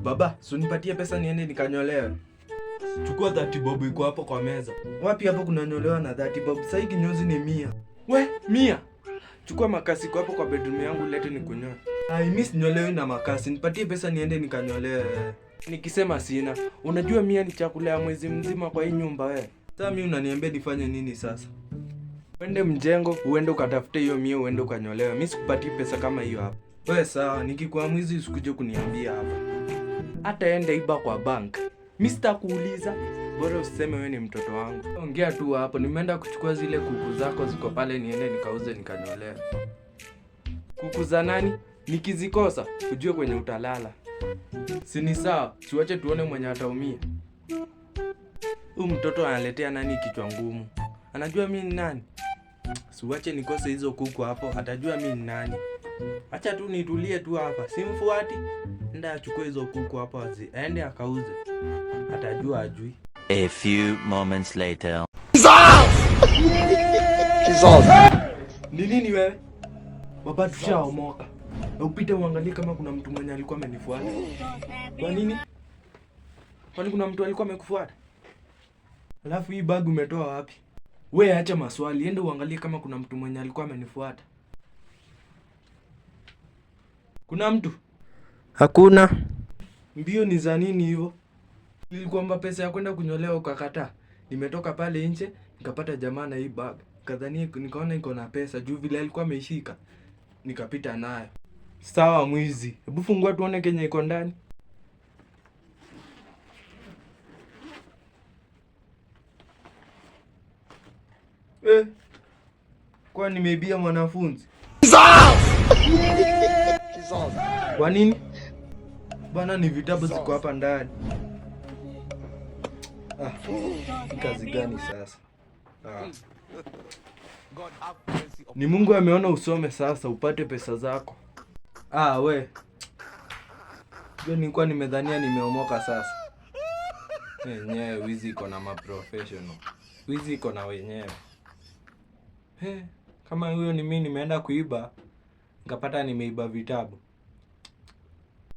Baba, si unipatie pesa niende nikanyolewe. Chukua 30 bob iko hapo kwa meza. Wapi hapo kunanyolewa na 30 bob? Sasa hii kinyozi ni 100. We, 100. Chukua makasi iko hapo kwa bedroom yangu lete nikunyoe. Ai, mimi sinyolewi na makasi. Nipatie pesa niende nikanyolewe. Nikisema sina, unajua 100 ni chakula ya mwezi mzima kwa hii nyumba we. Sasa mimi unaniambia nifanye nini sasa? Uende mjengo, uende ukatafute hiyo 100, uende ukanyolewe. Mimi sikupatii pesa kama hiyo hapa. We sawa, nikikuwa mwizi usikuje kuniambia hapa. Hata ende iba kwa bank. Mimi sitakuuliza. Bora usiseme wewe ni mtoto wangu. Ongea tu hapo, nimeenda kuchukua zile kuku zako ziko pale niende nikauze nikanyolewe. Kuku za nani? Nikizikosa, ujue kwenye utalala. Si ni sawa, siwache tuone mwenye ataumia. Huyu mtoto analetea nani kichwa ngumu? Anajua mimi ni nani? Siwache nikose hizo kuku hapo, atajua mimi ni nani. Acha tu nitulie tu hapa, simfuati. Enda achukue hizo kuku hapo aende akauze. Atajua ajui. A few moments later. Ni nini wewe? Baba, tushaomoka. Na upite uangalie kama kuna mtu mwenye alikuwa amenifuata. Kwa nini? Kwani kuna mtu alikuwa amekufuata? Alafu hii bag umetoa wapi? We acha maswali, ende uangalie kama kuna mtu mwenye alikuwa amenifuata. Kuna mtu? Hakuna. Mbio ni za nini hivyo? Nilikuomba pesa ya kwenda kunyolewa ukakataa. Nimetoka pale nje nikapata jamaa na hii bag. Nikadhania, nikaona iko na pesa juu vile alikuwa ameishika. Nikapita nayo. Sawa mwizi. Hebu fungua tuone kenye iko ndani. Kwa nimeibia mwanafunzi? Kwa nini? Bana, ni vitabu ziko hapa ndani. Ah, ni kazi gani sasa? Ah. Ni Mungu ameona usome sasa upate pesa zako. Ah, we. Hiyo nilikuwa nimedhania nimeomoka sasa. Wenyewe wizi iko na maprofessional. Wizi iko na wenyewe. He, kama huyo ni mimi nimeenda kuiba, nikapata nimeiba vitabu.